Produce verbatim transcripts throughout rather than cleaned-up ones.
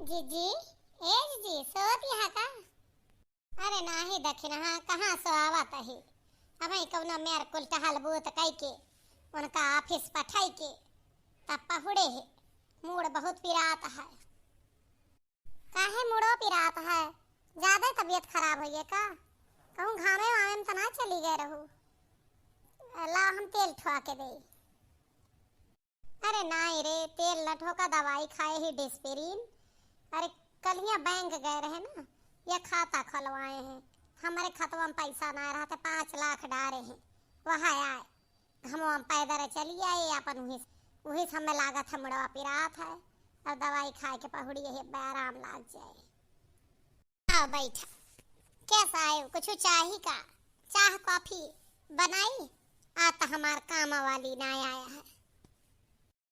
जीजी, ए जीजी, सोत यहाँ का? अरे नाही दखिनहा, कहाँ सोआवत ही? अबहीं कउनो मेर कुल टहल बूत कइके उनका office पठाई के तब पहुड़े है। मूड़ बहुत पिरात है। काहे मूड़ो पिरात है? ज्यादा तबीयत खराब होइए का? कहूँ घामे वामे में त ना चली गए रहू? ला हम तेल ठोआ के देई। अरे नाई रे, तेल न ठोका, दवाई खाए ही डिस्पिरिन। अरे कलिया बैंक गए रहे ना, ये खाता खोलवाए हैं। हमरे खतवा में पैसा ना रहा, त पाँच लाख डारे हैं, वह आए। हम पैदल चली आए अपन, वही वही समय लागत है मुड़वा पिरात है। अब दवाई खाए के पहुड़ी यही आराम लाग जाए। आओ बैठा, कैसा आयो? कुछ चाही का? चाह कॉफी बनाई? आ त हमार काम वाली ना आया है।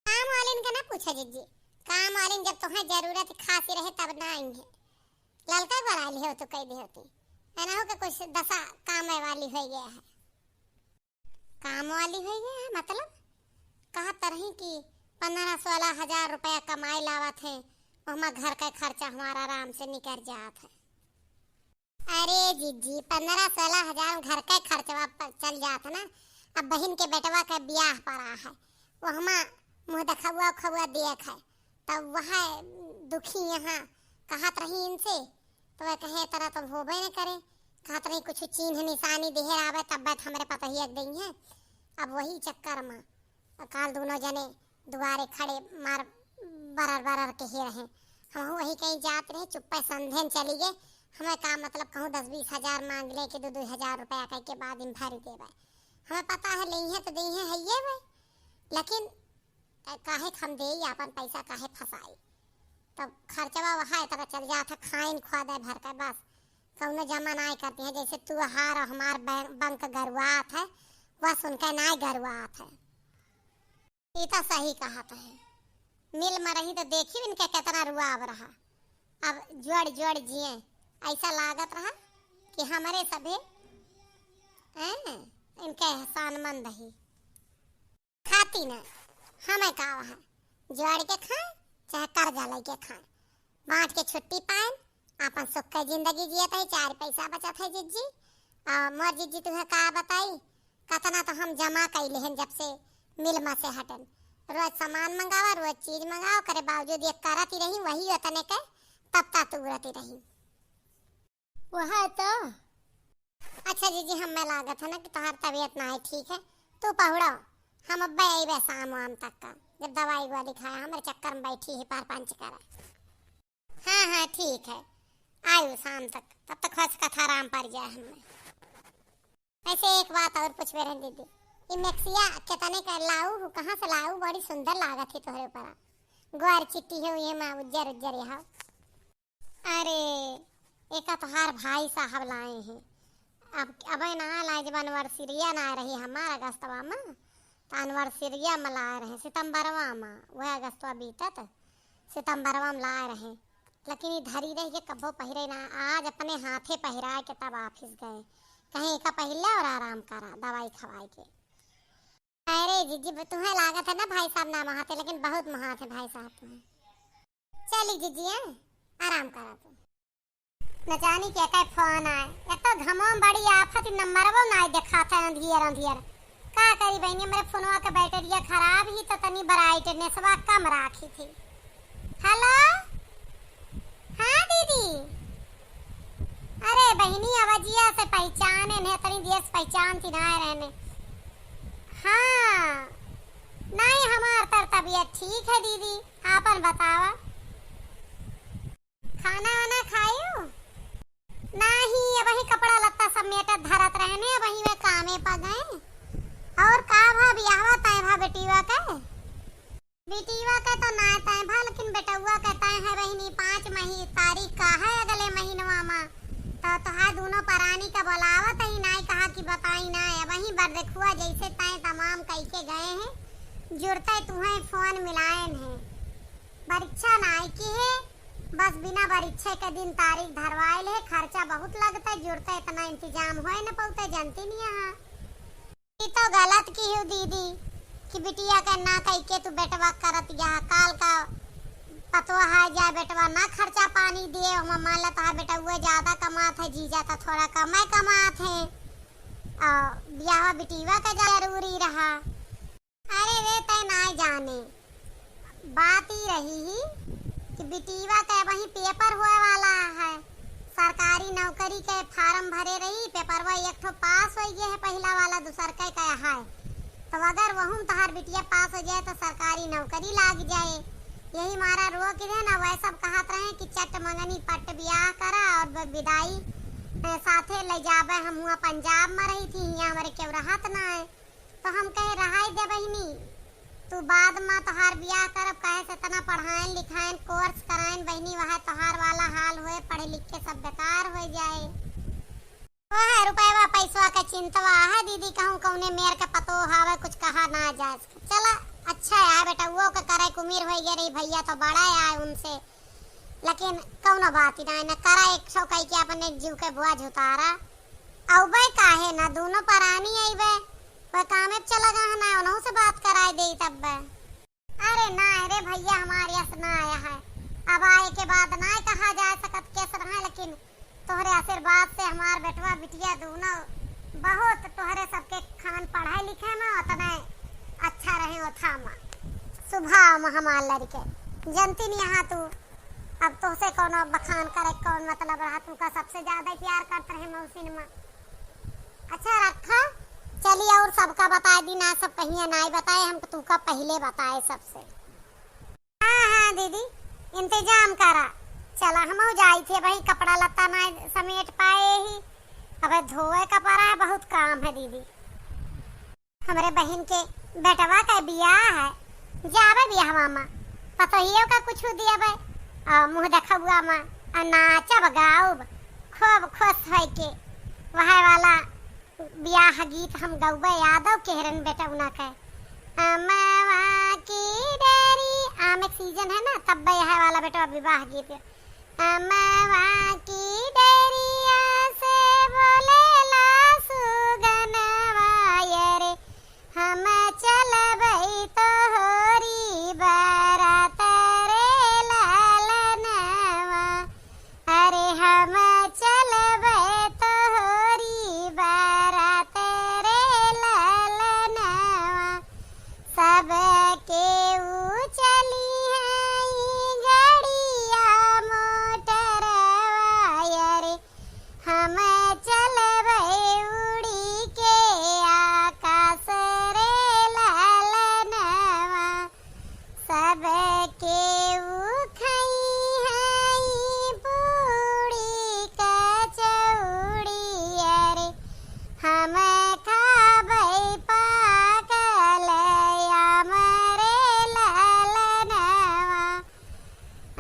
काम वालिन के ना पूछा जिज्जी, काम वालिन जब तुम्हें जरूरत खासी रहे तब ना आई है। ललका बड़ा लिहे हो तो कह दे होती, है ना हो के कुछ दशा काम वाली हो गया है। काम वाली हो गया है मतलब? कहत रही कि पन्द्रह सोलह हजार रुपया कमाई लावत है, ओहमा घर का खर्चा हमारा आराम से निकल जात है। अरे जीजी, पन्द्रह सोलह हजार में घर का खर्चवा प-, चल जात ना। अब बहिन के बेटवा का बियाह पड़ा है, ओहमा मुँह देखउआ खउआ देख है, तब वह दुखी यहाँ कहत रही इनसे, तो वह कहे तरह तो होबे न करे, कहत रही कुछ चिन्ह निशानी देहे आवे तब बात हमरे पतहिया के दई है। अब वही चक्कर में काल दोनों जने दुआरे खड़े मार बरर बरर के ही रहे। हमहू वही कहीं जात रहे, चुप्पे संधे में चली गए। हमें का मतलब कहूँ दस बीस हजार मांग ले कि दो दो हजार रुपया कह के बाद में भर देवे। हमें पता है लेइहे तो देइहे है ये वे, लेकिन काहे हम देई आपन पैसा काहे फंसाई? तब खर्चवा वहा इतना चल जात है, खाइन खुआ दे भर के बस। कौनो जमा नाय करती है, जैसे तू हार और हमार बै-, बंक गरुआत है, बस उनका नाय गरुआत है। ई तो सही कहत है, मिल मरही तो देखी इनके कितना रुआब रहा। अब जोड़ जोड़ जिए, ऐसा लागत रहा कि हमारे सभे हैं, इनके एहसानमंद ही। खाती ना, हमें का वहाँ जोड़ के खाए, चाहे कर्जा लेके खाए, बांट के छुट्टी पाएन, आपन सुख के जिंदगी जियत है, चार पैसा बचत है जिज्जी। और मोर जिज्जी तुहे का बताई, कतना तो हम जमा कैले हन जब से मिल मा से हटन। रोज सामान मंगावा, रोज चीज मंगावा, करे बावजूद ये करत ही रही, वही ओतने के तब ता तुरत ही रही। वह तो। अच्छा जीजी, हमें लागत है ना कि तोहार तबीयत ना है ठीक है, तू पहुड़ो, हम अब्बे अइबे शाम वाम तक का, जब दवाई गोली खाए, हमरे चक्कर में बैठी है परपंच करे। हाँ हाँ ठीक है, आयु शाम तक, तब तक हो सकत आराम पड़ जाए हमें। ऐसे एक बात और पूछबे रहन दीदी, ई मेक्सिया कितने का लाऊ हो, कहाँ से लाऊ? बड़ी सुंदर लागत है तोहरे ऊपर, ग्वार चिट्टी है ये माँ, उज्जर उज्जर यहाँ। अरे, एका तोहार भाई साहब लाए हैं। अब, अबे ना लाए, जब एनिवर्सरिया ना रही हमार अगस्तवा में, तो एनिवर्सरिया में लाए रहे, सितंबरवा में, वह अगस्तवा बीतत, सितंबरवा में लाए रहे। लेकिन ई धरी रह के कब्बो पहिरे ना, आज अपने हाथे पहिराए के तब ऑफिस गए। कहीं एका पहिर ले और आराम करा, दवाई खवाए के। अरे जीजी, ब-, तुम्हें लागत है ना भाई साहब ना महाते, लेकिन बहुत महात है भाई साहब तुम्हें। चली जीजी, हैं? आराम करा तू। न जानी के का फोन आए, एक तो घमवा में बड़ी आफत, नंबरवा ना देखात है, अंधियर अंधियर। का करी बहनी, हमरे फोनवा के बैटरिया खराब ही तो तनी ब्राइटनेसवा कम राखी थी। हेलो, हाँ दीदी। अरे बहिनी, आवाजिया से पहचाने ने, तनी देर से पहचानती ना रहने। हाँ, नहीं, हमार तर तबीयत ठीक है दीदी, आपन बतावा। खाना वाना खायू? नाही, अबही कपड़ा लत्ता समेटत धरत रहने, अबही वे कामे पा गए। और का भा बियाहवा तय भा बेटीवा के? बिटिया के तो नाय तय भा, लेकिन बेटउआ के तय है बहिनी, पाँच मही तारीख का है अगले महीनवा मा। तो तोहार दोनों परानी का बोलावत ही नाय, कहा कि बताई नाय। वही बरदेखुआ जैसे तय तमाम कई के गए हैं, जुड़ते तुहें फोन मिलायन है। परीक्षा नाय की है, बस बिना परीक्षा के दिन तारीख धरवाइल है। खर्चा बहुत लगता है, जुड़ते इतना इंतजाम होए न पौते, जानती नहीं है। ई तो गलत किहू दीदी कि बिटिया के ना कहि के तू बेटवा करत गया। काल का पतोह है जा बेटवा ना खर्चा पानी दिए, ओमा मान ला तोहार बेटउआ ज्यादा कमात है, जीजा तो थोड़ा कमे कमात है। और बियाहवा बिटिवा का जरूरी रहा। अरे रे, तै नाय जाने, बात ई रही ही कि बिटिवा के वही पेपर होए वाला है, सरकारी नौकरी के फार्म भरे रही, पेपरवा एक ठो पास होइ गए है, पहिला वाला, दूसर के का है, तो अगर वहू में तोहार बिटिया पास हो जाए तो सरकारी नौकरी लाग जाए। यही मारा रोक दे ना, वह सब कहत रहे कि चट मंगनी पट बियाह करा और ब-, विदाई, ए, साथे ले जाबे। हम हुआ पंजाब में रही थी, यहाँ हमरे केहू रहत ना है। तो हम कहे, "रहाई दे बहिनी, तू बाद मा तोहार बियाह करब, काहे से इतना पढ़ाइन लिखाइन, कोर्स कराइन बहिनी, वह तोहार वाला हाल होए, पढ़े लिख के सब बेकार हो जाए।" वह रुपयवा पैसवा के चिंतवा है दीदी, कहूँ कौने मेर के पतोह आवे, कुछ कहा ना जाए। चला, अच्छा है बेटा, वो के करे के उम्र हो गए रही, भैया तो बड़ा है उनसे, लेकिन कौनो बात ही ना, न करा एक सौ कह के अपने जीव के बोझ उतारा। अउबे काहे ना, दोनों परानी अइबे, वह कामे पे चला गया है ना, उन्हों से बात कराए दे तब बे। अरे ना रे भैया, हमारे यस ना आया है, अब आए के बाद ना कहा जा सकत केस रहे, लेकिन तोहरे आशीर्वाद से हमार बेटवा बिटिया दोनों बहुत तोहरे सबके खान पढ़े लिखे में उतने अच्छा रहे, ओथा में सुभाव में हमार लड़के जनती नहीं यहाँ तू। अब तोहसे कौनो बखान करे कौन मतलब रहा, तू का सबसे ज्यादा प्यार करत रहे मौसिन में। अच्छा रखा, चली और सबका बताए दी ना, सब कहिया नाई बताए, हम तू का पहले बताए सबसे। हाँ हाँ दीदी, इंतजाम करा, चला हमहू जाई थे भाई, कपड़ा लत्ता ना समेट पाए ही, अबे धोए का पड़ा है, बहुत काम है दीदी। हमरे बहिन के बेटवा का बियाह है, जाबे बियाहवा मा, पतोहियो का कुछ दियबे, और मुँह देखबुआ मा, और नाचब गाउब, खूब खुश होइके। वह वाला बियाह गीत हम गउबे, यादव केहरन बेटउना के। अमवा की डरी, आम एक सीजन है ना, तब यह वाला बेटवा विवाह गीत। अमवा की डरिया से बोलेला सुगनवा रे, हम चलबै तोहरी बारात रे लालनवा। अरे हम चलबै तोहरी बारात रे लालनवा। सब केहू चली है गड़िया मोटरवा रे, हम चलबै उड़ी के आकाश रे लालनवा। सब केहू खइहैं पूड़ी कचौड़ी रे, हम खाबै पाकल आम रे लालनवा।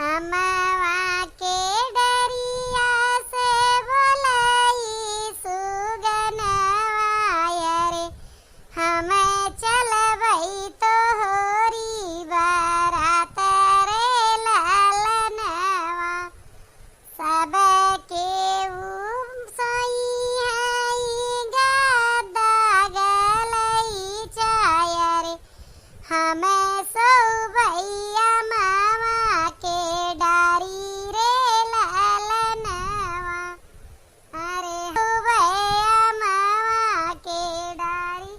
अमवा के डरिया से बोलाई सुगनवा रे, हम चलबै तोहरी बारात रे लालनवा। सब केहू सोइहैं गद्दा गलैचा रे, हम सोउबै अमवा के डारी रे लालनवा। अरे सोउबै अमवा के डारी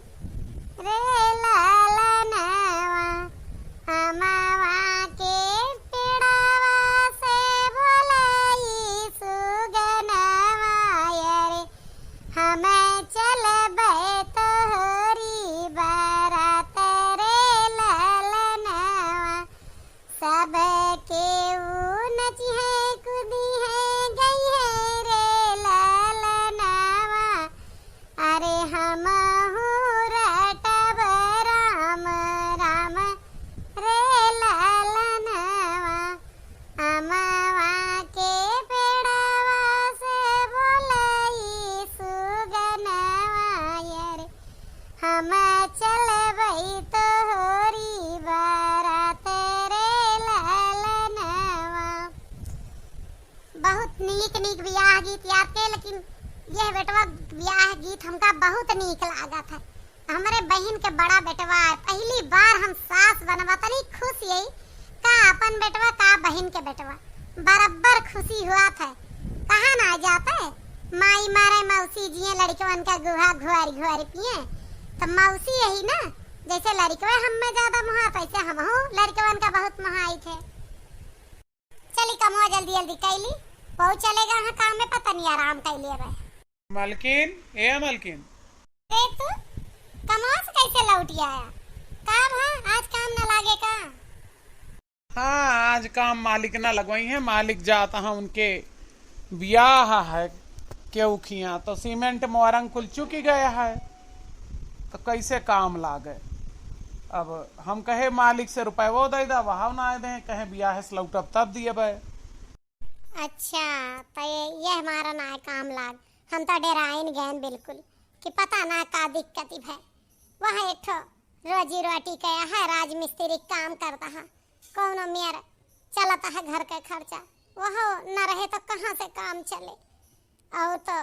रे लालनवा। अमवा के पेड़वा से बोलाई सुगनवा रे, हम चलबै तोहरी बारात रे लालनवा। सब केहू नचिहैं कुदिहैं गइहैं रे लालनवा। अरे हमहू रटब राम राम रे लालनवा। अमवा के पेड़वा से बोलाई सुगनवा रे, हम चलबै तोहरी बारात रे लालनवा। बहुत नीक नीक बियाह गीत याद के, लेकिन यह बेटवा बियाह गीत हमका बहुत नीक लागत है। हमरे बहिन के बड़ा बेटवा है, पहली बार हम सास बनबा, तनी खुश यही का अपन बेटवा, का बहिन के बेटवा, बराबर खुशी हुआ था। कहाँ ना जाते, माई मारे मौसी जिए, लड़कवन का गुहा घुआरी घुआरी पिए। तो मौसी यही ना, जैसे लड़कवे हम में ज्यादा मोहा, तैसे हमहू लड़कवन का बहुत मोहाई थे। चली कमवा जल्दी जल्दी कैली, बहू चलेगा हाँ काम में, पता नहीं आराम कैली अब। मलकिन, ए मलकिन। ए तू कमवा से कैसे लौट आया? का भा, आज काम न लागे का? हाँ, आज काम मालिक ना लगवाई है, मालिक जाता है उनके बियाह है केहू खिया, तो सीमेंट मोरंग कुल चुकी गया है, तो कैसे काम लागे? अब हम कहे मालिक से रुपये वो दे दा, वहाँ ना दे, कहे बियाह से लौटब तब दिए बे। अच्छा, तो ये, ये हमारा ना काम लाग, हम तो डेराइन गए बिल्कुल कि पता ना का दिक्कत ही भय। वह एक ठो रोजी रोटी के है, राजमिस्त्री काम करता है, कौनो मेर चलता है घर का खर्चा, वह न रहे तो कहाँ से काम चले? और तो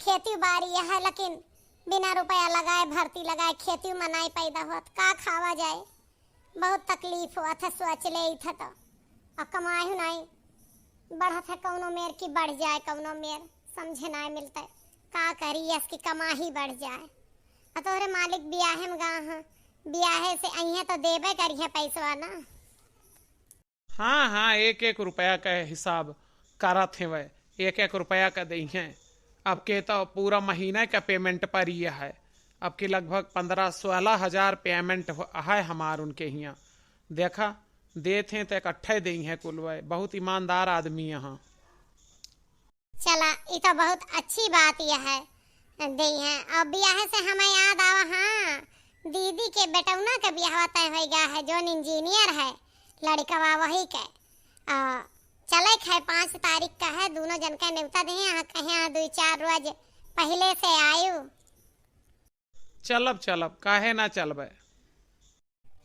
खेती बाड़ी है, लेकिन बिना रुपया लगाए भर्ती लगाए खेती में नाई पैदा होत, का खावा जाए? बहुत तकलीफ होत है, सोच ले इथे तो। और कमाई हूँ नाई बढ़त है, कौनो मेर की बढ़ जाए, कौनो मेर समझे नाई मिलते, का करी यस की कमाई बढ़ जाए। और तोहरे मालिक बियाहे में गा हैं, बियाहे से अइहें तो देबे करिहें पैसवा ना। हाँ, हाँ, एक एक रुपया का हिसाब करत हैं वह, एक एक रुपया का दइहें। अब के तो पूरा महीना का पेमेंट पर ये है, अब के लगभग पन्द्रह सोलह हजार पेमेंट हो-, है हमार उनके हियाँ। देखा, देत हैं तो इकट्ठे दइहें कुल वह, बहुत ईमानदार आदमी यहाँ। चला, ई तो बहुत अच्छी बात यह है, दइहें। अब बियाहे से हमें याद आवा, हाँ, दीदी के बेटौना के बियाहवा तय होइ गा है, जौन इंजीनियर है, लड़कवा वही के। आ, चले क है, पाँच तारीख का है, दोनों जन के नेवता दे, यहाँ कहे यहाँ दुई चार रोज पहले से आयु। चलब, चलब, काहे ना चलबे?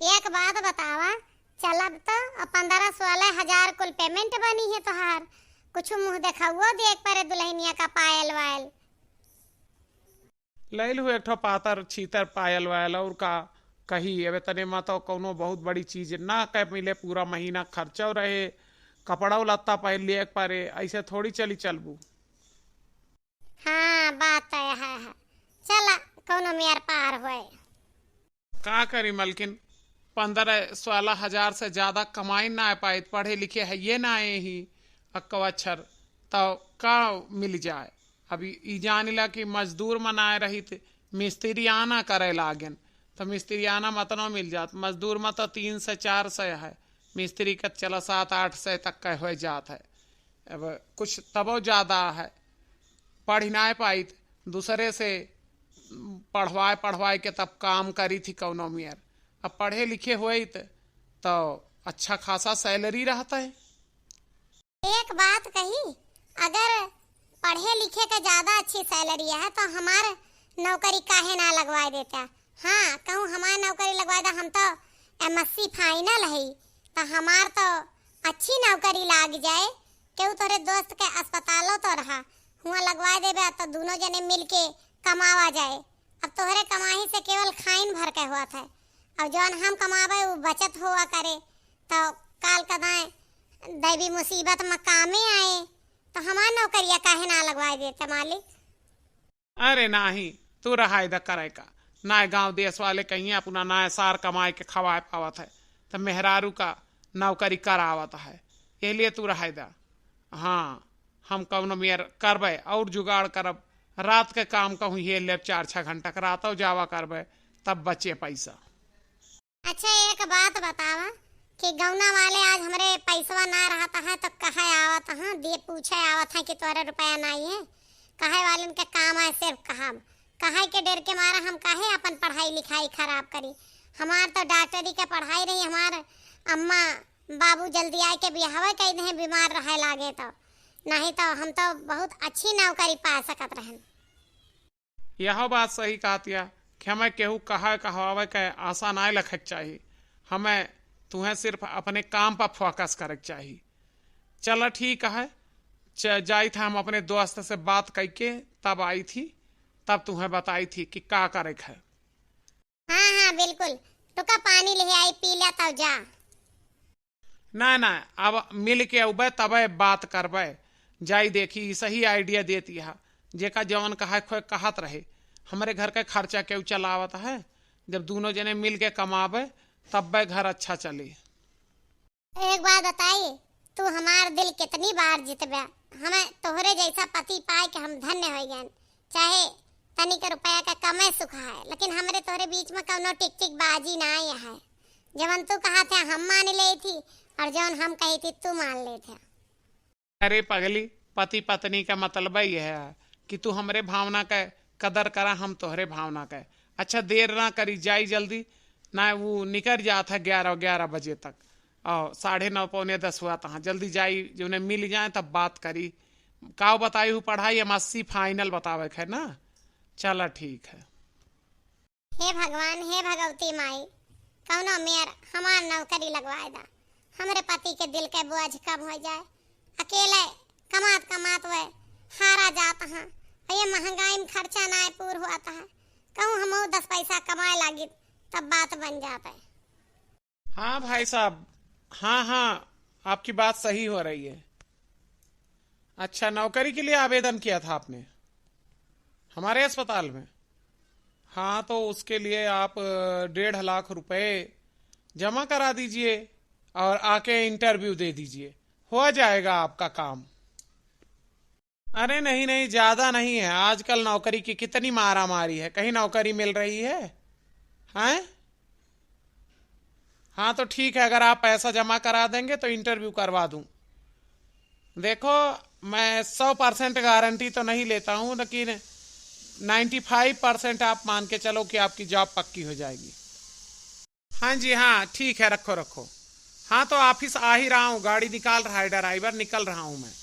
एक बात बतावा, चलब तो अब पन्द्रह सोलह हजार कुल पेमेंट बनी है तोहार, कुछ मुँह देखाउओ देख परे दुल्हनिया का पायल वायल। लैल हूँ एक ठो पातर छीतर पायल वायल, और का कही, अब इतने में तो कौनो बहुत बड़ी चीज ना कह मिले, पूरा महीना खर्चो रहे, कपड़ा लत्ता पहन लिए एक परे, ऐसे थोड़ी चली चलबू। हाँ, बात तो यह है। चला, कौनो मेर पार होए। का करी मलकिन, पन्द्रह सोलह हजार से ज्यादा कमाई ना पाइत, पढ़े लिखे है ये ना आए ही अक्को अक्षर, तो का मिल जाए? अभी ई जानिला कि मजदूर मनाए रहित, मिस्त्री आना करे लागेन, तो मिस्त्री आना मतनो मिल जात। मजदूर में तो तीन से चार से है, मिस्त्री का चला सात आठ से तक का हो जात है। अब कुछ तबो ज्यादा है, पढ़ नाय पाइत, दूसरे से पढ़वाए पढ़वाए के तब काम करी थी कौनो मेर। अब पढ़े लिखे होइत तो अच्छा खासा सैलरी रहता है। एक बात कही, अगर पढ़े लिखे का ज्यादा अच्छी सैलरी है तो हमार नौकरी काहे ना लगवाए देता? हाँ, कहूँ हमार नौकरी लगवाए दा, हम तो एमएससी फाइनल है, तो हमार तो अच्छी नौकरी लाग जाए। केहू तोहरे दोस्त के अस्पतालो तो रहा, हुआं लगवाए देबे तो दोनों जने मिल के कमावा जाए। अब तोहरे कमाई से केवल खाइन भर के होत है, और जौन हम कमावे वो बचत हुआ करे, तो काल कदाए दैवी मुसीबत में कामे आए। तो हमार नौकरिया काहे ना लगवाए देते मालिक? अरे नाही, तू रहाय द करे का। नाय गांव देश वाले कहिए अपना नाय सार कमाए के खवाए पावत है, तो मेहरारू का नौकरी करावत है, ये लिए तू रहाय द। हाँ, हम कौनो मेर करबे और जुगाड़ करब। रात के काम कहूँ ये लेब चार छः घंटा के, रातौ जावा करबे, तब बचे पैसा। अच्छा, एक बात बतावा कि गौना वाले आज हमरे पैसवा ना रहता है तो कहे आवत हैं, दे पूछे आवत हैं कि तोरे रुपया नहीं है, कहे वाले उनके काम आए सिर्फ कहब, कहे के डर के मारा हम काहे अपन पढ़ाई लिखाई खराब करी। हमार तो डॉक्टरी के पढ़ाई रही, हमार अम्मा बाबू जल्दी आए के बियाहवा कई दे, बीमार रहे लागे तो, नहीं तो हम तो बहुत अच्छी नौकरी पा सकत रहन। यह बात सही कहत या कि हमें केहू कहे कहवावे के आशा नाय रखे के चाही। हमें तुहें सिर्फ अपने काम पर फोकस करे के चाही। चला ठीक है, च-, जाइत है, हम अपने दोस्त से बात करके तब आई थी, तब तुहें बताई थी कि का करे के है। हाँ, हाँ, बिल्कुल। रुका, पानी ले आई, पी ले, तब जा। ना, ना, अब मिल के अउबे तबे बात करबे। जाई देखी, ई सही idea देती है। जेका जवन कहा खोए कहत रहे, हमरे घर के खर्चा केहू चलावत है? जब दूनों जने मिल के कमाबे, तब्बे घर अच्छा चली। एक बात बताई, तू हमार दिल कितनी बार जीतबे। हमें तोहरे जैसा पति पाए के हम धन्य हो गए। चाहे तनिक रुपया का कमे सुख है, लेकिन हमरे तोहरे बीच में कौनो टिक टिक बाजी ना आए है। जवन तू कहा थे हम मान ले थी, और जवन हम कही थी तू मान ले थे। अरे पगली, पति पत्नी का मतलब यह है कि तू हमरे भावना का कदर करा, हम तोहरे भावना का। अच्छा, देर ना करी, जाई जल्दी, ना वो निकल जात है ग्यारह, ग्यारह बजे तक, और साढ़े नौ पौने दस हुआ तहाँ। जल्दी जाई, जो उन्हें मिल जाए तब बात करी। काव बताई हूँ, पढ़ाई एम एस सी final बतावे के है ना। चला ठीक है। हे भगवान, हे भगवती माई, कौनो मेर हमार नौकरी लगवाए दा। हमरे पति के दिल के बोझ कम हो जाए। अकेले कमात कमात वे हारा जात हैं, और ये महंगाई में खर्चा नाय पूर होत है। कहूँ हमहू दस पैसा कमाए लागी, तब बात बन जात है। हाँ भाई साहब, हाँ, हाँ, आपकी बात सही हो रही है। अच्छा, नौकरी के लिए आवेदन किया था आपने हमारे अस्पताल में? हाँ, तो उसके लिए आप, अ, डेढ़ लाख रुपए जमा करा दीजिए और आके interview दे दीजिए, हो जाएगा आपका काम। अरे नहीं, नहीं, ज़्यादा नहीं है। आजकल नौकरी की कितनी मारा मारी है, कहीं नौकरी मिल रही है? हैं? हाँ, तो ठीक है, अगर आप पैसा जमा करा देंगे तो interview करवा दूँ। देखो, मैं सौ percent guarantee तो नहीं लेता हूँ, लेकिन ninety five percent आप मान के चलो कि आपकी job पक्की हो जाएगी। हाँ जी, हाँ, ठीक है, रखो, रखो। हाँ, तो office आ ही रहा हूँ, गाड़ी निकाल रहा है driver, निकल रहा हूँ मैं।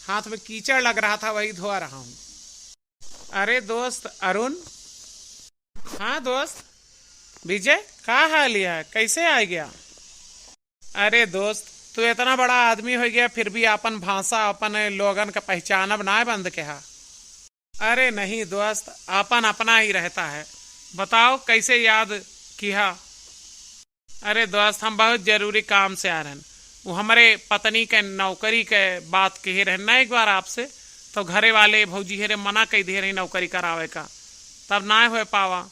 हाथ में कीचड़ लग रहा था, वही धो रहा हूँ। अरे दोस्त अरुण। हाँ दोस्त विजय, का हाल है, कैसे आ गया? अरे दोस्त, तू इतना बड़ा आदमी हो गया, फिर भी अपन भाषा, अपन लोगन का पहचानब ना बंद के हा। अरे नहीं दोस्त, अपन अपना ही रहता है। बताओ, कैसे याद किया? अरे दोस्त, हम बहुत जरूरी काम से आ रहन। वो हमरे पत्नी के नौकरी के बात कहे रहन ना एक बार आपसे, तो घरे वाले भौजी हेरे मना कई दे रही नौकरी करावे का, तब ना हो पावा।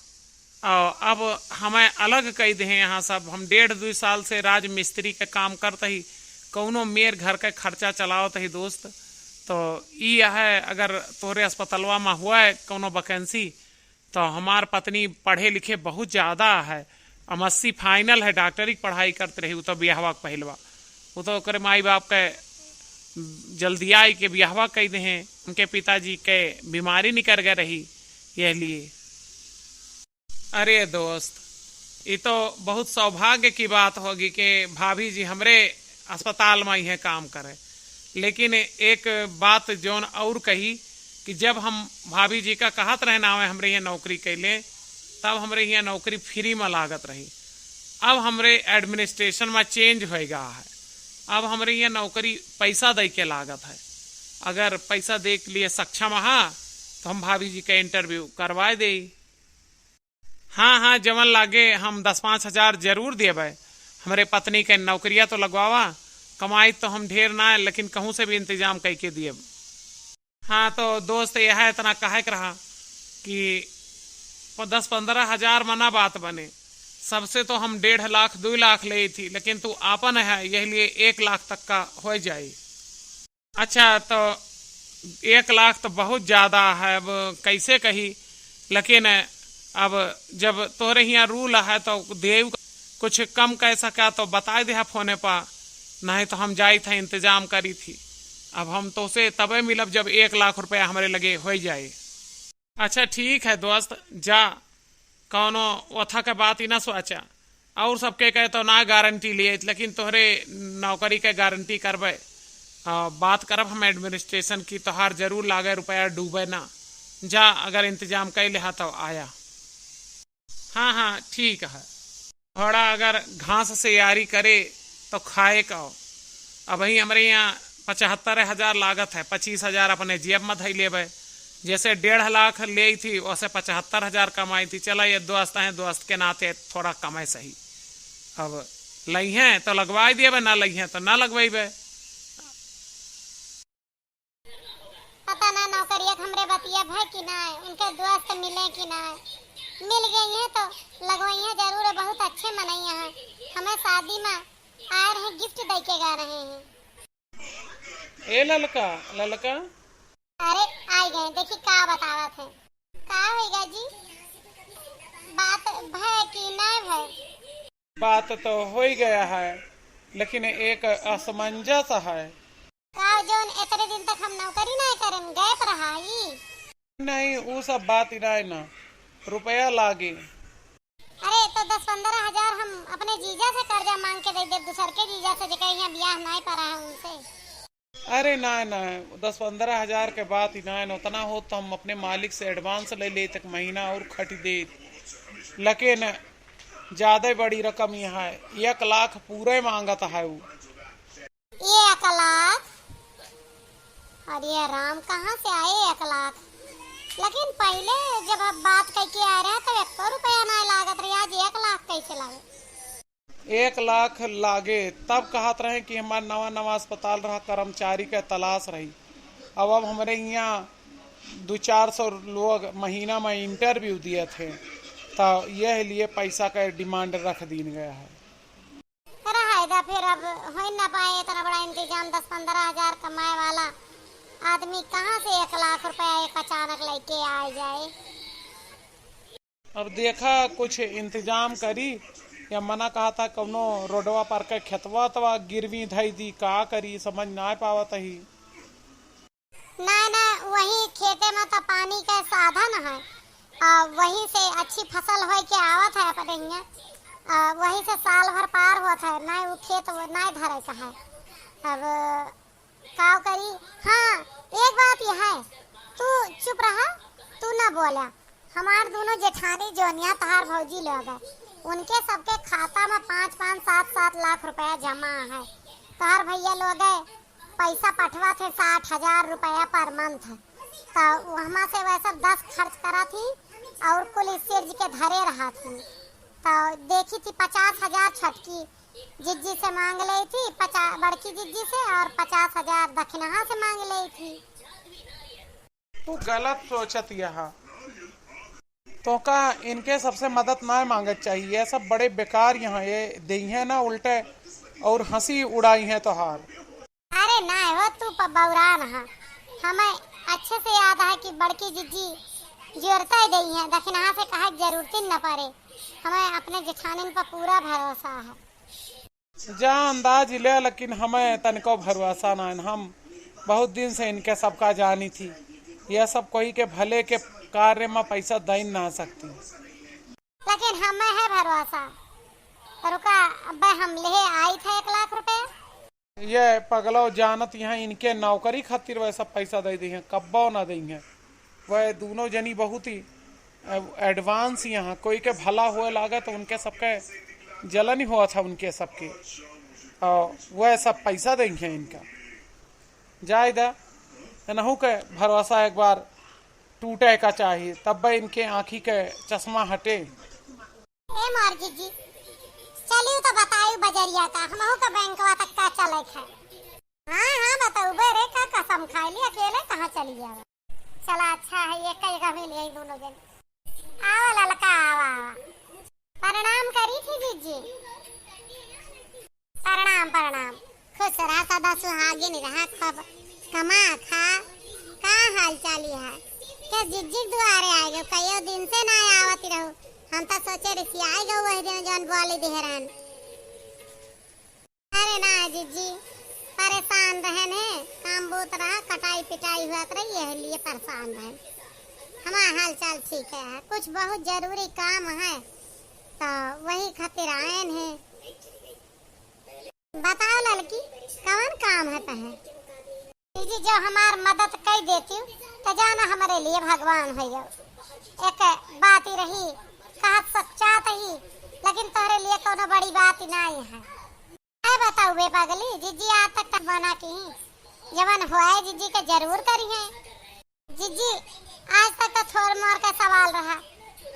और अब हमें अलग कई दे यहाँ सब। हम डेढ़ दुई साल से राजमिस्त्री के काम करत ही, कौनो मेर घर के खर्चा चलावत ही दोस्त। तो ई है, अगर तोरे अस्पतालवा में हुआ है कौनो vacancy, तो हमार पत्नी पढ़े लिखे बहुत ज़्यादा है, एम एस सी final है, डॉक्टरी की पढ़ाई करत रही, उ तो बियाहवा के पहिलवा। उ तो ओकरे माई बाप के जल्दी आई के बियाहवा कई दे हैं, उनके पिताजी के बीमारी निकर गए रही, यह लिए। अरे दोस्त, ये तो बहुत सौभाग्य की बात होगी कि भाभी जी हमरे अस्पताल में यह काम करे। लेकिन एक बात जौन और कही कि जब हम भाभी जी का कहत रहे ना आवे हमरे यहाँ नौकरी कैले, तब हमरे यहाँ नौकरी free में लागत रही। अब हमरे administration में change हो गया है, अब हमरे यहाँ नौकरी पैसा दे के लागत है। अगर पैसा दे के लिए सक्षम हा तो हम भाभी जी का interview करवाए दे। हाँ, हाँ, जवन लागे हम दस पाँच हजार जरूर देबे। हमरे पत्नी के नौकरिया तो लगवावा, कमाई तो हम ढेर ना है, लेकिन कहूँ से भी इंतजाम कई के दिए। हाँ, तो दोस्त, यह इतना कहे के रहा कि प-, दस पन्द्रह हजार मना बात बने। सबसे तो हम डेढ़ लाख, दो लाख ले थी, लेकिन तू आपन है, यह लिए एक लाख तक का हो जाए। अच्छा, तो एक लाख तो बहुत ज़्यादा है, अब कैसे कही, लेकिन अब जब तोहरे हियाँ rule है तो देव कुछ कम कह सका तो बताए देहा फोने पर, नहीं तो हम जाई था इंतजाम करी थी। अब हम तोसे तबे मिलब जब एक लाख रुपया हमरे लगे हो जाए। अच्छा ठीक है दोस्त, जा, कौनो ओथा के बात ही ना सोचा। और सबके कहे तो ना गारंटी लिए, लेकिन तोहरे नौकरी के गारंटी करबे। आ, बात करब हम एडमिनिस्ट्रेशन की, तोहार जरूर लागे रुपया डूबे ना। जा, अगर इंतजाम कर लिहा तो आया। हाँ, हाँ, ठीक है। थोड़ा अगर घास से यारी करे तो खाए का। अबही हमरे यहाँ पचहत्तर हजार लागत है, पच्चीस हजार अपने जेब में धई लेबे। जैसे डेढ़ लाख ले थी, वैसे पचहत्तर हजार कमाई थी। चला, ये दोस्त हैं, दोस्त के नाते थोड़ा कमे सही। अब लइहें तो लगवाई देबे, ना लइहें तो ना लगवाइबे। पता ना नौकरिया के हमरे बतिया भय कि ना, उनके दोस्त मिले कि ना, मिल गई हैं तो लगवाई हैं जरूर, बहुत अच्छे मनई हैं, हमें शादी में आए रहे, gift दे के गए रहे हैं। ए ललका, ललका। अरे, आई गए, देखी का बतावत है। का होइगा जी? बात भय कि ना भय? बात तो होई गया है, लेकिन एक असमंजस है। का जौन इतने दिन तक हम नौकरी ना करम, gap रहा ही? नहीं, उ सब बात ही ना है ना, रुपया लागे। अरे, तो दस पन्द्रह हजार हम अपने जीजा से कर्जा मांग के दे देब, दूसर के जीजा से, जेकर यहाँ बियाह नाय पड़ा है उनसे। अरे नाय, नाय, दस पन्द्रह हजार के बात ही नाय, उतना होत तो हम अपने मालिक से advance ले लेत, एक महीना और खट देत। लेकिन ज्यादा बड़ी रकम यहाँ है, एक लाख पूरे मांगत है उ। एक लाख? अरे राम, कहाँ से आए एक लाख? लेकिन पहिले जब हम बात कइके आए रहे, तब एको रुपया नाय लागत रहे, आज एक लाख कैसे लागे? एक लाख लागे, तब कहत रहे कि हमार नवा नवा अस्पताल रहा, कर्मचारी के तलाश रही। अब, अब हमरे यहाँ दो चार सौ लोग महीना में interview दिए थे, तो यह लिए पैसा का demand रख दीन गया है। रहे दा फिर, अब हो ही ना पाए इतना बड़ा इंतजाम, दस पन्द्रह हजार कमाए वाला आदमी कहाँ से एक लाख रुपया एक अचानक लेके आ जाए? अब देखा, कुछ इंतजाम करी, या मना कहा था कौनो रोडवा पर के खेतवा तवा गिरवी धई दी, का करी, समझ ना पावत ही। ना, ना, वही खेते में तो पानी के साधन है, आ, वही से अच्छी फसल होय के आवत है अपने हियाँ, आ, वही से साल भर पार होत है, ना उ खेत वो ना धरे का है। अब काव करी? हाँ, एक बात यह है, तू चुप रहा, तू ना बोला। हमार दोनों जेठानी जोनिया तहार भौजी लोग है, उनके सबके खाता में पाँच पाँच, सात सात लाख रुपया जमा है। तहार भैया लोग है, पैसा पठवा थे साठ हजार रुपया per month, तो वहमा से वह सब दस खर्च करा थी और कुल इस सिर्ज के धरे रहा थी। तो देखी थी पचास हजार छोटकी जिज्जी से मांग ले थी, पचा-, बड़की जिज्जी से, और पचास हजार दखिनहा से मांग ले थी। तू गलत सोचत यहा। तोका इनके सबसे मदद ना मांगे चाहिए, ये सब बड़े बेकार यहाँ, ये देइहें ना उल्टे और हंसी उड़ाइहें तोहार। अरे ना हो, तू प-, बौरान हा। हमें अच्छे से याद है कि बड़की जिज्जी जोरते देइहें, दखिनहा से कहे के जरूरत ही न पड़े। हमें अपने जेठानिन पर पूरा भरोसा है। जा अंदाज ले, लेकिन हमें तनिको भरोसा ना है। हम बहुत दिन से इनके सबका जानी थी। यह सब कोई के भले के कार्य में पैसा दइन ना सकती। लेकिन हमें है भरोसा। रुका, अबे हम लेहे आई थे एक लाख रुपया। ये पगलो जानत यहाँ इनके नौकरी खातिर वह सब पैसा दे दी हैं, कब्बो ना दी हैं। वह दोनों जनी बहुत ही, अ, advance यहाँ कोई के भला होए लागे तो उनके सबके जलन ही हुआ था उनके सबके। और वह सब पैसा दे हैं इनका। जाए दा, इनहू के भरोसा एक बार टूटे का चाही, तब इनके आँखी के चश्मा हटे। ए मोर जीजी, चलियो तो बताई बजरिया का, हमहू के बैंकवा तक का चले है। हाँ, हाँ, बताऊ बे रे, का कसम खाई ली, अकेले कहाँ चली जावा? चला, अच्छा है, एक का जगह मिल गई दोनों जन। आवा ललका, आवा, आवा। प्रणाम करी थी जीजी। प्रणाम, प्रणाम। खुश रहा, सदा सुहागिन रहा, खूब कमा खा। का हाल चाल है? के जिज्जी के दुआरे आए गए, कईयो दिन से ना आवत रहो। हम तो सोचे रिसियाए गए वही दिन जौन बोली दिहे रहन। अरे ना जिज्जी, परेशान रहन है, काम बहुत रहा, कटाई पिटाई हुआ रही, यह लिए परेशान रहन। हमारा हाल चाल ठीक है, कुछ बहुत जरूरी काम है, तो वही खातिर आयन है। बताओ ललकी, कौन काम है तहे? दीदी, जो हमार मदद कई देती, तो जाना हमरे लिए भगवान है। एक बात ही रही, कहत सच्चात ही, लेकिन तोहरे लिए कोनो बड़ी बात ही नहीं है। मैं बताऊ बे पगली, जीजी आज तक तक बना की, जवन होए जीजी के जरूर करी है। जीजी, आज तक तो थोर मोर का सवाल रहा,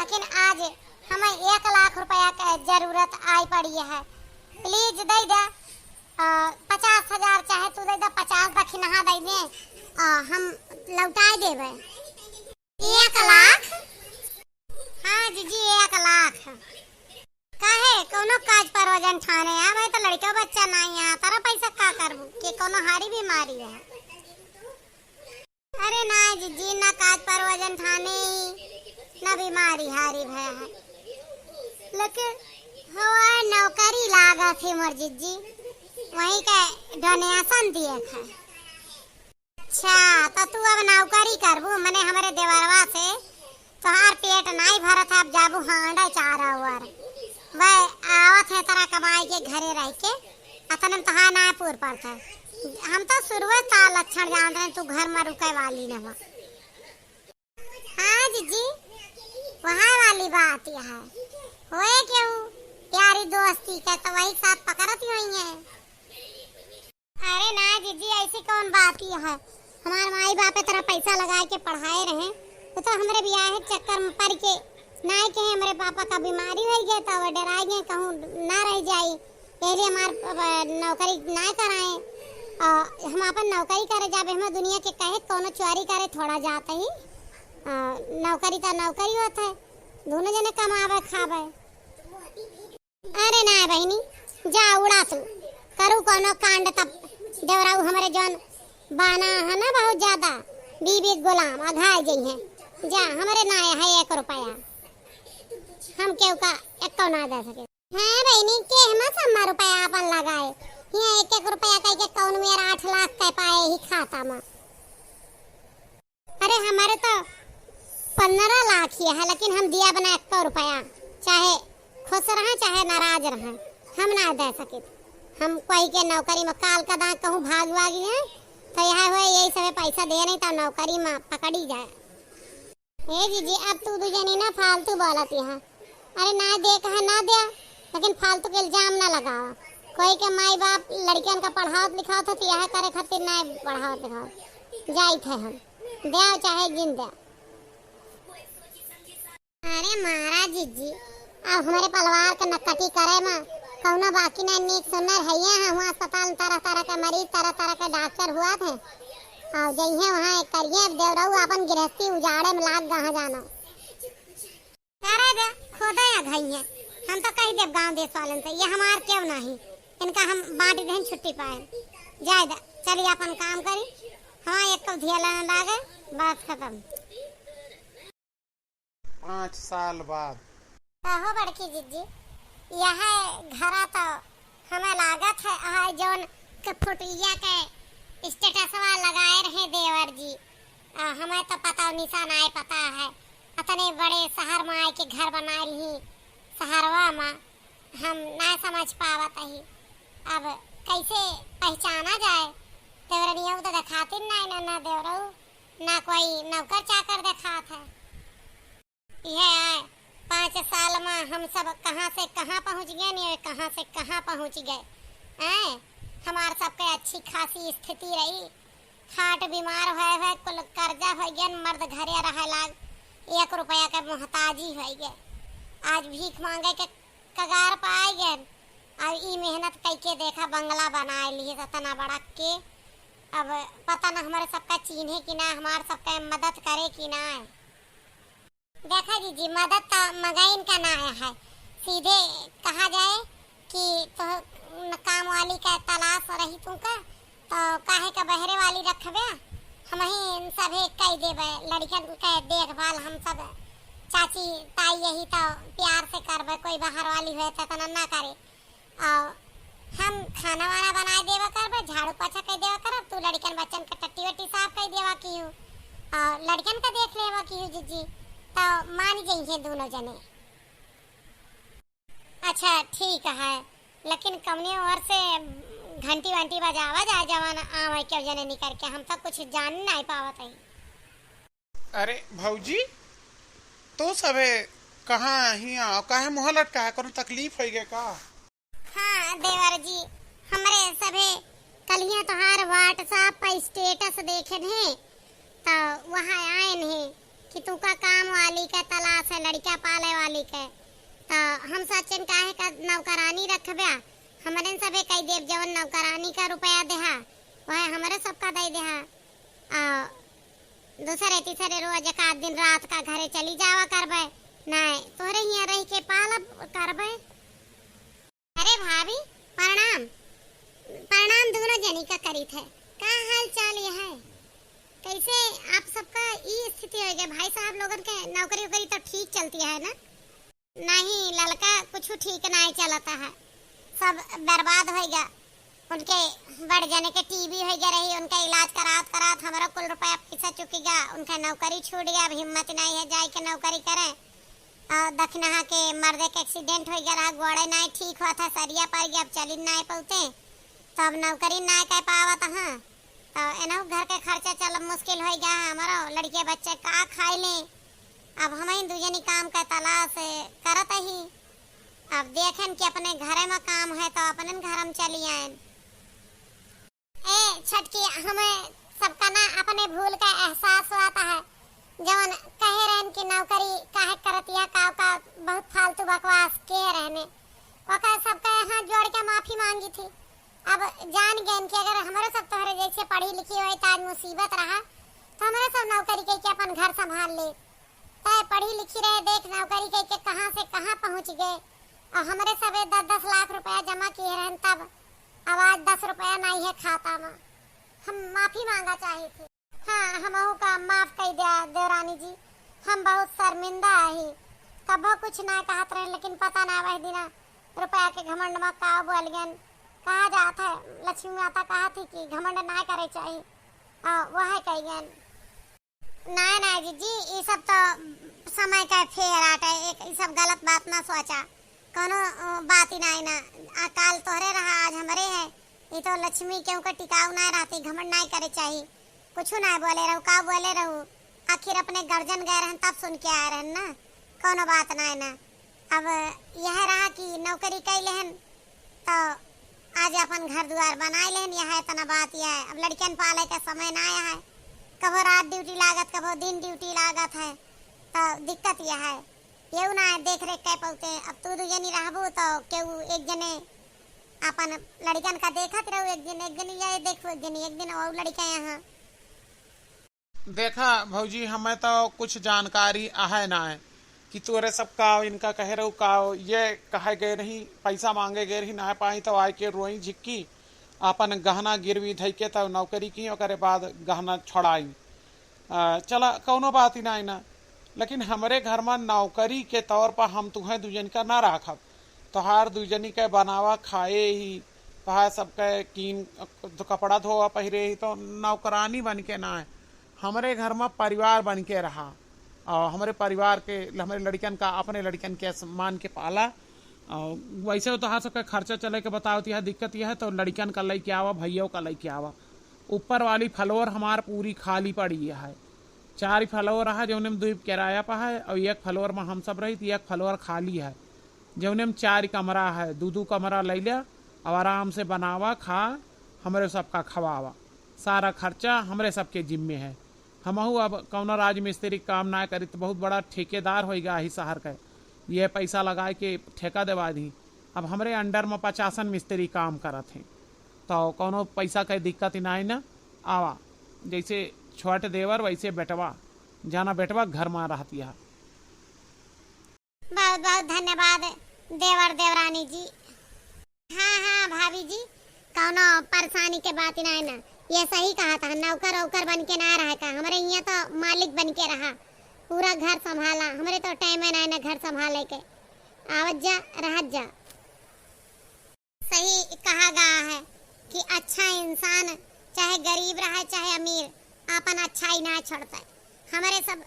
लेकिन आज हमें एक लाख रुपया के जरूरत आई पड़ी है। Please दे दे। अ, पचास हजार चाहे तू दे दे, पचास दखिनहा दे दे, अ, हम लौटाए देबे। एक लाख? हाँ जीजी, एक लाख। काहे, कौनो काज परोजन ठाने है? भाई तो लड़िको बच्चा नाहीं है, तारा पैसा का करबू? के कौनो हारी बीमारी है? अरे ना जीजी, ना काज परोजन ठाने ही, ना बीमारी हारी भया है। लेकिन हवा नौकरी लागत है मोर जीजी, वहीं के donation दिए थे। अच्छा, तो तू अब नौकरी करबू, मने हमरे देवरवा से तोहार पेट नाई भरत है, अब जाबू हांडे चारा ओर। वह आवत है तोरा कमाई के घरे रह के, अतने में तोहार नाई पूर पड़त है। हम तो शुरुए से लक्षण जानत रहे, तू घर में रुके वाली न हो। हाँ जीजी, वहाँ वाली बात यह है। होए केहू यारी दोस्ती के तो वही साथ पकड़त ही होई है। अरे ना जीजी, ऐसी कौन बात ही है? हमार माई बाप इतना पैसा लगा के पढ़ाए रहे, वो तो हमरे बियाह के चक्कर में पड़ के ना के हमरे पापा का बीमारी हो गया, तो वो डरा गए, कहूँ ना रह जाई, यही लिए हमार प-, प-, नौकरी ना कराए। और हम अपन नौकरी करे जाबे, हम दुनिया के कहे कौनो चोरी करे थोड़ा जात ही। आ, नौकरी तो नौकरी होत है, दोनों जने कमावे खावे। अरे ना बहिनी, जा उड़ा तू, करू कौनो कांड तब देवराऊ हमरे जौन बाना है ना बहुत ज्यादा, बीबी के गुलाम अघाय जइहें। जा, हमरे ना है एक रुपया, हम केहू का एको ना दे सके। हाँ बहिनी, के हम सम्मा रुपया आपन लगाए, यहाँ एक एक रुपया कह के कौन मेरा आठ लाख कह पाए ही खाता में। अरे, हमारे तो पन्द्रह लाख ही है, लेकिन हम दिया बना एक रुपया, चाहे खुश रहें, चाहे नाराज रहें, हम ना दे सकित। हम कोई के नौकरी में काल का दां कहूँ भाग वागी हैं, तो यह हुए, यही सब पैसा दे नहीं, तो नौकरी में पकड़ी जाए। ए जीजी, अब तू दू जनी ना फालतू बोलत यहाँ। अरे ना दे कहा ना दे, लेकिन फालतू के इल्जाम ना लगावा। कोई के माई बाप लड़कियन का पढ़ावत लिखावत हो तो यह करे खातिर ना पढ़ावत लिखावत। जाइत है हम, दे चाहे जिन दे। अरे महाराज जीजी, अब हमरे परिवार के नकटी करे में कौनो बाकी ना, नीक सुन्नर है ये है, वहाँ अस्पताल में तरह तरह के मरीज, तरह तरह के डॉक्टर हुआ थे। और जइहे वहाँ एक करिए, अब देवराऊ अपन गृहस्थी उजाड़े में लाग गहा जानो। करे दे, खुदे अघइहे। हम तो कही देब गांव देश वालन से, ये हमार केव नाही, इनका हम बांट देहन छुट्टी पाए। जाए दे, चली अपन काम करी, हाँ, एक कौ धिया लेने लागे, बात खत्म। पाँच साल बाद। कहो बड़की जीजी, यह घरा तो हमें लागत है, आ जौन के फोटुइया के स्टेटसवा लगाए रहे देवर जी, आ, हमें तो पता निशान आए पता है, अतने बड़े शहर में आए के घर बना रही, शहरवा में हम ना समझ पावत ही, अब कैसे पहचाना जाए? देवरनिया तो देखाती ना, ना, ना देवरऊ, ना कोई नौकर चाकर देखात है। यह आए, पाँच साल में हम सब कहाँ से कहाँ पहुँच गए, नहीं कहाँ से कहाँ पहुँच गए। हैं, हमार सबके अच्छी खासी स्थिति रही, खाट बीमार होए हुए, कुल कर्जा हो गया, मर्द घरे रहे लाग, एक रुपया के मोहताजी हो गए। आज भीख मांगे के कगार पर आ गए। अब ई मेहनत कइके देखा, बंगला बनाए लिए इतना बड़ा के। अब पता ना हमारे सबका चीन्हे कि ना, हमार सबका मदद करे कि ना। देखा जीजी, मदद तो मगाइन का ना है, सीधे कहा जाए कि तो न काम वाली का तलाश रही तुमका, तो काहे का बहरे वाली रखबे, हम ही इन सभे कई देबे, लड़कन के देखभाल हम सब चाची ताई यही तो प्यार से करबे, कोई बाहर वाली हुए तो इतना ना करे। और हम खाना वाना बनाए देवा करबे, झाड़ू पोछा कर देवा करब, तू लड़कन बच्चन के टट्टी वट्टी साफ कर देवा किहू, और लड़कन का देख लेवा किहू जीजी, तो मान जइहे दोनों जने। अच्छा ठीक है, लेकिन कमने ओर से घंटी वंटी बजावा जाए, जवान आवे क्यों जने निकर के, हम तो कुछ जान नहीं पावत है। अरे भौजी, तो सभे कहाँ हिया, काहे मुँह लटका है, कोनो तकलीफ होइ गए का? हाँ देवर जी, हमरे सभे कलिया तोहार WhatsApp पर status देखे थे, तो वहाँ आए नहीं कि तुका काम वाली के तलाश है, लड़का पाले वाली के। तो हम सोचन काहे का नौकरानी रखब्या, हमरे सबे कई देब, जवन नौकरानी का रुपया देहा, वह हमरे सबका दे देहा। आ दूसरे तीसरे रोज एक आध दिन रात का घरे चली जावा करबे, नाय तोहरे हियाँ रह के पालब करबे। अरे भाभी, प्रणाम। प्रणाम दोनों जनी का करीत है। का हाल चाल यह है? कैसे आप सबका ई स्थिति हो गया? भाई साहब लोगन के नौकरी वोकरी तो ठीक चलती है ना? नहीं ललका, कुछ ठीक नाय चलता है, सब बर्बाद होइगा। उनके बड़ जने के टीबी होइगा रही, उनका इलाज करात करात हमरो कुल रुपया पैसा चुकिगा, उनका नौकरी छूट गया, अब हिम्मत नाय है जाए के नौकरी करे। और दखिनहा के मर्दे के एक्सीडेंट होइगा रहा, गोड़े नाय ठीक हुआ था, सरिया पड़ गया, अब चली नाय पौते, तो अब नौकरी नाय कर पावत हाँ। तो एनहु घर के खर्चा चलब मुश्किल होइगा, हमरो लड़के बच्चे का खाए ले। अब हमही दुजनी काम का तलाश करत ही। अब देखेन कि अपने घरे में काम है तो अपने घर में चली आएन। ए छटकी, हमें सबका ना अपने भूल का एहसास हुआ था है, जवन कहे रहन कि नौकरी काहे करत यह, का, का बहुत फालतू बकवास के रहने। ओकर सबका हाथ जोड़ के माफी मांगी थी। अब जान गएन कि अगर हमरो सब तोहरे जैसे पढ़ी लिखी होई तो आज मुसीबत रहा, तो हमरो सब नौकरी कइके अपन घर संभाल ले। तय पढ़ी लिखी रहे, देख नौकरी कइके कहाँ से कहाँ पहुँच गए। और हमरे सबे दस दस लाख रुपया जमा किए रहन, तब अब आज दस रुपया नहीं है खाता में। हम माफी मांगा चाही थी। हाँ, हमहू का माफ कई द्या देवरानी जी, हम बहुत शर्मिंदा ही। कबो कुछ ना कहत रहे, लेकिन पता ना वह दिना रुपया के घमंड में का बोल गन। कहा जात है, लक्ष्मी माता कहा थी कि घमंड ना करे चाही। आ, वह कई गन। नाय, नाय जीजी, ई सब तो समय का फेर आटे, एक ई सब गलत बात ना सोचा, कोनो, अ, बात ही नाय ना। आ काल तोहरे रहा, आज हमरे है। ई तो लक्ष्मी केहू का टिकाऊ नाय रहती, घमंड नाय करे चाही। कुछ नाय बोले रहू, का बोले रहू? आखिर अपने गर्जन गए रहन तब सुन के आए रहन ना, कोनो बात नाय ना। अब यह रहा कि नौकरी कई लेहन, तो आज अपन घर दुआर बनाए लेहन, यह इतना बात यह है। अब लड़कियन पाले का समय ना आया है, कबो रात ड्यूटी लागत, कबो दिन ड्यूटी लागत है, तो दिक्कत यह है, केहू ना देख रेख कर पौते। अब तू दू जनी रहबू तो केहू एक जने अपन लड़िकन का देखत रहू, एक दिन एक जनी ये देखू, एक जनी एक दिन और लड़िका यहाँ। देखा भौजी, हमें तो कुछ जानकारी आहे ना है कि तोरे सब का इनका कहे रहू का, ये कहे गए रही, पैसा मांगे गए रही, ना पाई तो आए के रोई झिक्की, अपन गहना गिरवी धई के तब नौकरी की, ओकरे बाद गहना छोड़ाई। आ, चला, कौनो बात ही ना है ना, लेकिन हमरे घर में नौकरी के तौर पर हम तुहें दुजन का ना राखब। तोहार दुजनी के बनावा खाए ही, तोहार सबके कीन, कपड़ा धोवा पहिरे ही, तो नौकरानी बन के ना है। हमरे घर में परिवार बन के रहा और हमरे परिवार के, हमरे लड़िकन का, अपने लड़िकन के मान के पाला। और वैसे तो तोहार सबके खर्चा चले के बतावत यह दिक्कत यह है, तो लड़िकन का लेके आवा, भैया का लेके आवा। ऊपर वाली floor हमार पूरी खाली पड़ी है, चार floor है, जौने में दो किराया पर है और एक floor में हम सब रही, तो एक floor खाली है, जौने में चार कमरा है, दो दो कमरा ले लिया, अब आराम से बनावा, खा, हमरे सबका खवावा, सारा खर्चा हमरे सबके जिम्मे है। हमहू अब कौनो राजमिस्त्री के काम ना करी, तो बहुत बड़ा ठेकेदार होइगा ही शहर के, ये पैसा लगाए के ठेका देवा दी। अब हमरे under में पचासन मिस्त्री काम करत हैं, तो कौनो पैसा के दिक्कत ही ना है ना। आवा, जैसे छोट देवर वैसे बेटवा, जाना बेटवा घर में रहती है। बहुत बहुत धन्यवाद देवर देवरानी जी। हाँ हाँ भाभी जी, कौनो परेशानी के बात ही ना है ना, ये सही कहा था, नौकर औकर बन के ना रहा का, हमरे यहाँ तो मालिक बन के रहा, पूरा घर संभाला, हमरे तो टाइम है ना, ना घर संभाले के, आवत जा रहत जा। सही कहा गया है कि अच्छा इंसान चाहे गरीब रहे चाहे अमीर, आपन अच्छाई ना छोड़ता है। हमरे सब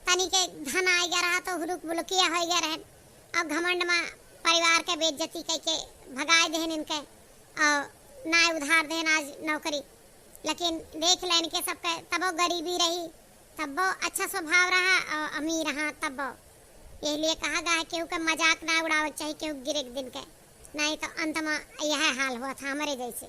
तनी के धन आइगा रहा तो हुलुक बुलुकिया होइगा रहन, और घमंड में परिवार के बेइज्जती कइके भगाए देहन इनके, और ना उधार देहन आज नौकरी। लेकिन देख लेन के सबके तबो गरीबी रही, तबो अच्छा स्वभाव रहा, और अमीर रहा तबो। यही लिए कहा गया है, केहू के मजाक ना उड़ावे के चाही, केहू गिरे के दिन के, नहीं तो अंत में यह हाल हुआ था हमरे जैसे।